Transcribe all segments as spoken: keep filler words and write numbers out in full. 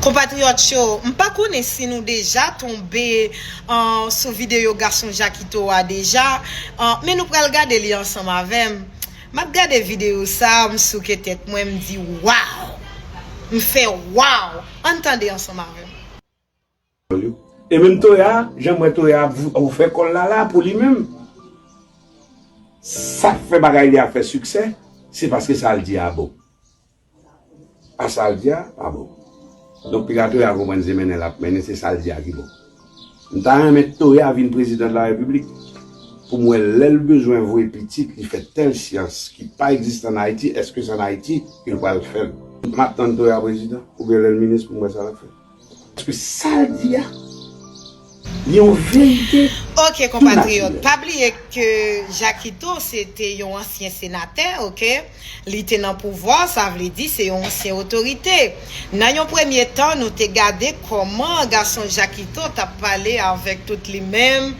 Konpatriyòt yo, m pa konnen si nou deja tonbe, uh, sou videyo gason Jakito a deja, uh, men nou pral gade li ansanm avè m. M ap gade videyo sa a, m souke tèt mwen, m di, "Waw!" M fè, "Waw!" Ann tande ansanm avè m. E menm Toya, jan m wè Toya ap ouvè kò l la la pou li menm, sa k fè bagay li ap fè siksè, se paske sa l di a bon. A sa l di a pa bon. Donk piga Toya konprann se mennen l ap mennen, se sa l di a ki bon. M ta renmen Toya vin prezidan de la repiblik pou m wè lè l bezwen voye pitit li fè tèl syans ki pa egziste ann Ayiti, èske se ann Ayiti ke l pral fè l? M ap tann Toya prezidan oubyen lè l minis pou m wè sa l ap fè. Paske sa l di a, li yon verite. Ok, konpatriyòt, pa bliye ke Jakito se te yon ansyen senatè, ok? Li te nan pouvwa, sa vle di se yon ansyen otorite. Nan yon premye tan, nou te gade kòman gason Jakito t ap pale avèk tout li menm,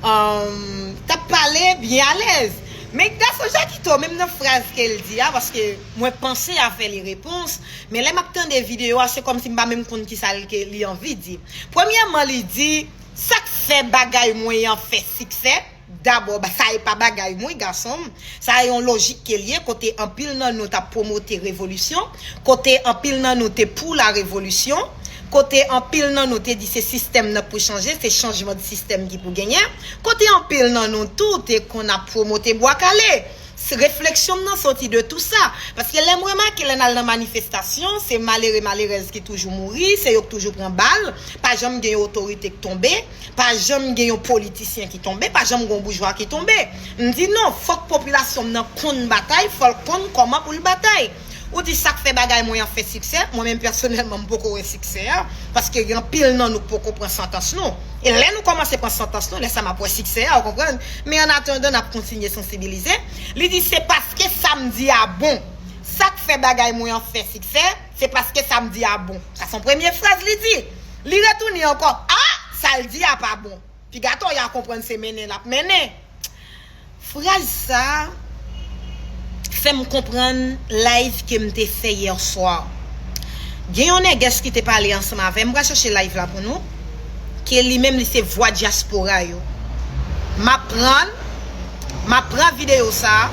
um, t ap pale byen alèz. Men gason Jakito, menm nan fraz ke l di a, paske mwen panse a fè li repons, men lè m ap tande videyo a, se kòmsi m pa menm konn kisa l ke li anvi di. Premyèman, li di, "Sa k fè bagay mwen an fè siksè?" Dabò, ba- sa e pa bagay mwen, gason m. Sa e yon lojik ke l ye, kote anpil nan nou t ap pwomote revolisyon, kote anpil nan nou te pou la revolisyon, kote anpil nan nou te di se sistèm nan k pou chanje, se chanjman de sistèm ki pou genyen, kote anpil nan nou tou te konn ap pwomote bwa kale. Se refleksyon m nan soti de tou sa. Paske lè m remake, lè n al nan manifestasyon, se malere, malerèz ki toujou mouri, se yo k toujou pran bal, pa janm gen yon otorite k tonbe, pa janm gen yon politisyen ki tonbe, pa janm gen yon boujwa ki tonbe. M di non, fòk popilasyon m nan konn batay, fò l konn kòman pou l batay. Ou di sa k fè bagay mwen an fè siksè, mwen menm pèsonèlman m poko wè siksè a, paske gen anpil nan nou k poko pran santans nou. E lè nou kòmanse pran santans nou, lè sa m ap wè siksè a, ou konprann? Men annatandan, n ap kontinye sansibilize. Li di se paske sa m di a bon. Sa k fè bagay mwen an fè siksè, se paske sa m di a bon. Sa se yon premye fraz li di. Li retounen ankò, a, sa l di a pa bon. Piga Toya konprann se mennen l ap mennen. Fraz sa a fè m konprann live ke m te fè yè swa. Gen yon nègès ki te pale ansanm avè m, m pral chèche live la pou nou, ke li menm li se vwa dyaspora yo. M ap pran l, m ap pran videyo sa a,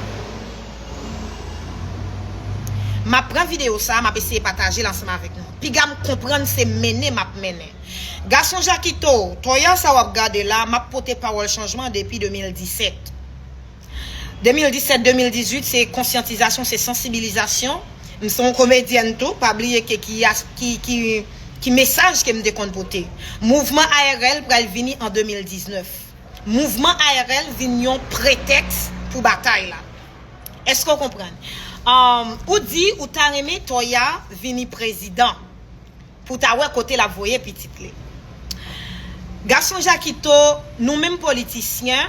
m ap pran videyo sa a, m ap eseye pataje l ansanm avèk nou. Piga m konprann se mennen m ap mennen. Gason Jakito, Toya sa w ap gade la, m ap pote pawòl chanjman depi de mil disèt. De mil disèt, de mil dizuit, se konsyantizasyon, se sansibilizasyon. M se yon komedyèn tou, pa bliye ke ki, ki, ki, ki mesaj ke m te konn pote. Mouvman A R L pral vini an de mil diznèf. Mouvman A R L vin yon pretèks pou batay la. Èske w konprann? Um, ou di ou ta renmen Toya vini prezidan pou ta wè kote l ap voye pitit li. Gason Jakito, nou menm politisyen,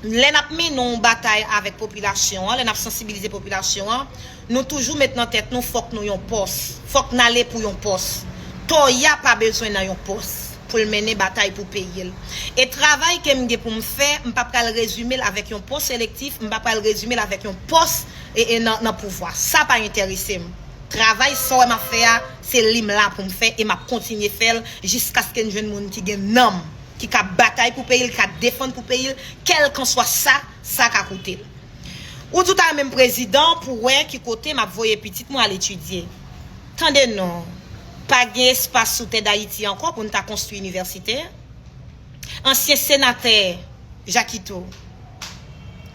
lè n ap mennen yon batay avèk popilasyon an, lè n ap sansibilize popilasyon an, nou toujou met nan tèt nou fòk nou yon pòs, fòk n ale pou yon pòs. Toya pa bezwen nan yon pòs pou l mennen batay pou peyi l. E travay ke m gen pou m fè, m pa pral rezime l avèk yon pòs elektif, m pa pral rezime l avèk yon pòs e, e nan, nan pouvwa. Sa pa enterese m. Travay sa w wè m ap fè a, se li m la pou m fè e m ap kontinye fè l jiskaske n jwenn moun ki gen nanm, ki ka batay pou peyi l, ki ka defann pou peyi l, kèlkanswa sa, sa ka koute l. Ou di w ta renmen m prezidan pou wè ki kote m ap voye pitit mwen al etidye. Tande non, pa gen espas sou tè Dayiti ankò pou n ta konstwi inivèsite. Ansyen senatè Jakito,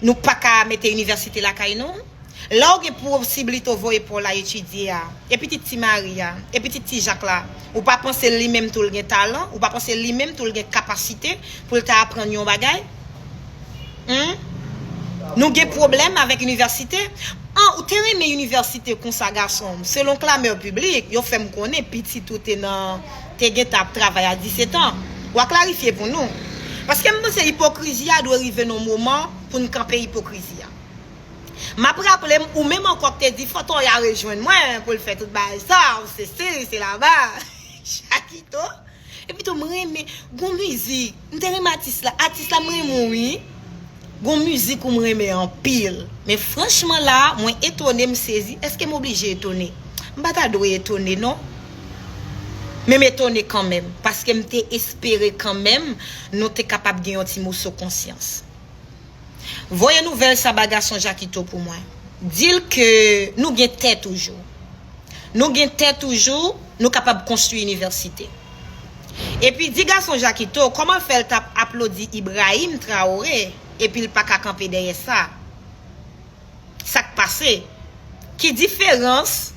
nou pa ka mete inivèsite lakay nou? Lè w gen posiblite w voye pa w la etidye a, e pitit Ti Mari a, e pitit Ti Jak la, ou pa panse li menm tou l gen talan, ou pa panse li menm tou l gen kapasite pou l ta aprann yon bagay? Humm? Nou gen pwoblèm avèk inivèsite? An, ou te renmen inivèsite konsa gason m. Selon klamè piblik, yo fè m konnen pitit ou te nan, te gentan ap travay a disèt an. W a klarifye pou nou. Paske m panse ipokrizi a dwe rive nan yon moman pou n kanpe ipokrizi a. M ap raple m, ou menm ankò k te di fò Toya rejwenn mwen pou l fè tout bagay sa, ou se si, se laba. Jakito. Epi tou, m renmen, gon mizik, m te renmen atis la, atis la m renmen w wi. Gon mizik ou m renmen anpil. Men franchman la, mwen etone, m sezi, èske m oblije etone? M pa ta dwe etone non. Men m etone kanmenm, paske m te espere kanmenm nou te kapab gen yon ti moso konsyans. Voye nouvèl sa ba gason Jakito pou mwen. Di l ke nou gen tè toujou. Nou gen tè toujou, nou kapab konstwi inivèsite. Epi di gason Jakito, kòman fè l t ap aplodi Ibrahim Traoré, epi l pa ka kanpe dèyè sa? Sa k pase? Ki diferans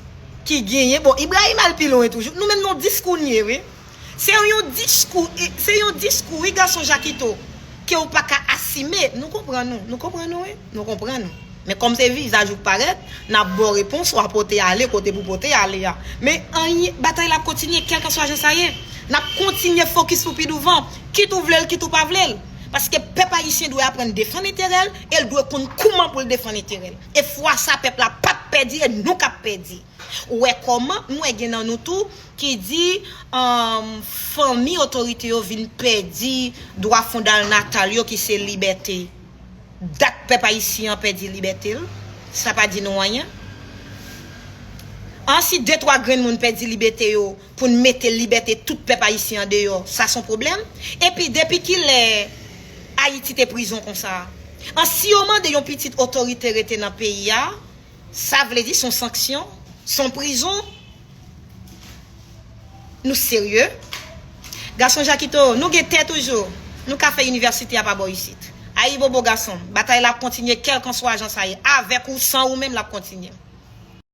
ki genyen? Bon, Ibrahim al pi lwen toujou. Nou menm nan diskou n ye, wi. Se yon diskou, e, se yon diskou, wi, gason Jakito, ke w pa ka asime. Nou konprann ou, nou konprann ou, wi. Nou konprann ou. Men kòm se vizaj ou k parèt, n ap ba w repons, w a pote ale kote pou pote ale a. Men anyen, batay la ap kontinye, kèlkanswa jan sa ye. N ap kontinye fokis pou pi douvan, kit ou vle l, kit ou pa vle l. Paske pèp ayisyen dwe aprann defann enterè l, e l dwe konn kouman pou l defann enterè l. E fwa sa, pèp la p ap pèdi, e nou k ap pèdi. Ou wè kòman, m wè gen nan nou tou ki di, um, fanmi otorite yo vin pèdi dwa fondalnatal yo ki se libète. Dat pèp ayisyen an pèdi libète l, sa pa di nou anyen. An si de twa grenn moun pèdi libète yo pou n mete libète tout pèp ayisyen an deyò, sa s on pwoblèm? Epi depi kilè Ayiti te prizon konsa? An si yo mande yon pitit otorite rete nan peyi a, sa vle di s on sanksyon, s on prizon? Nou serye? Gason Jakito, nou gen tè toujou. Nou ka fè inivèsite a pa bò isit. Ayibobo gason, batay la ap kontinye kèlkanswa jan sa ye. Avèk ou san ou menm l ap kontinye.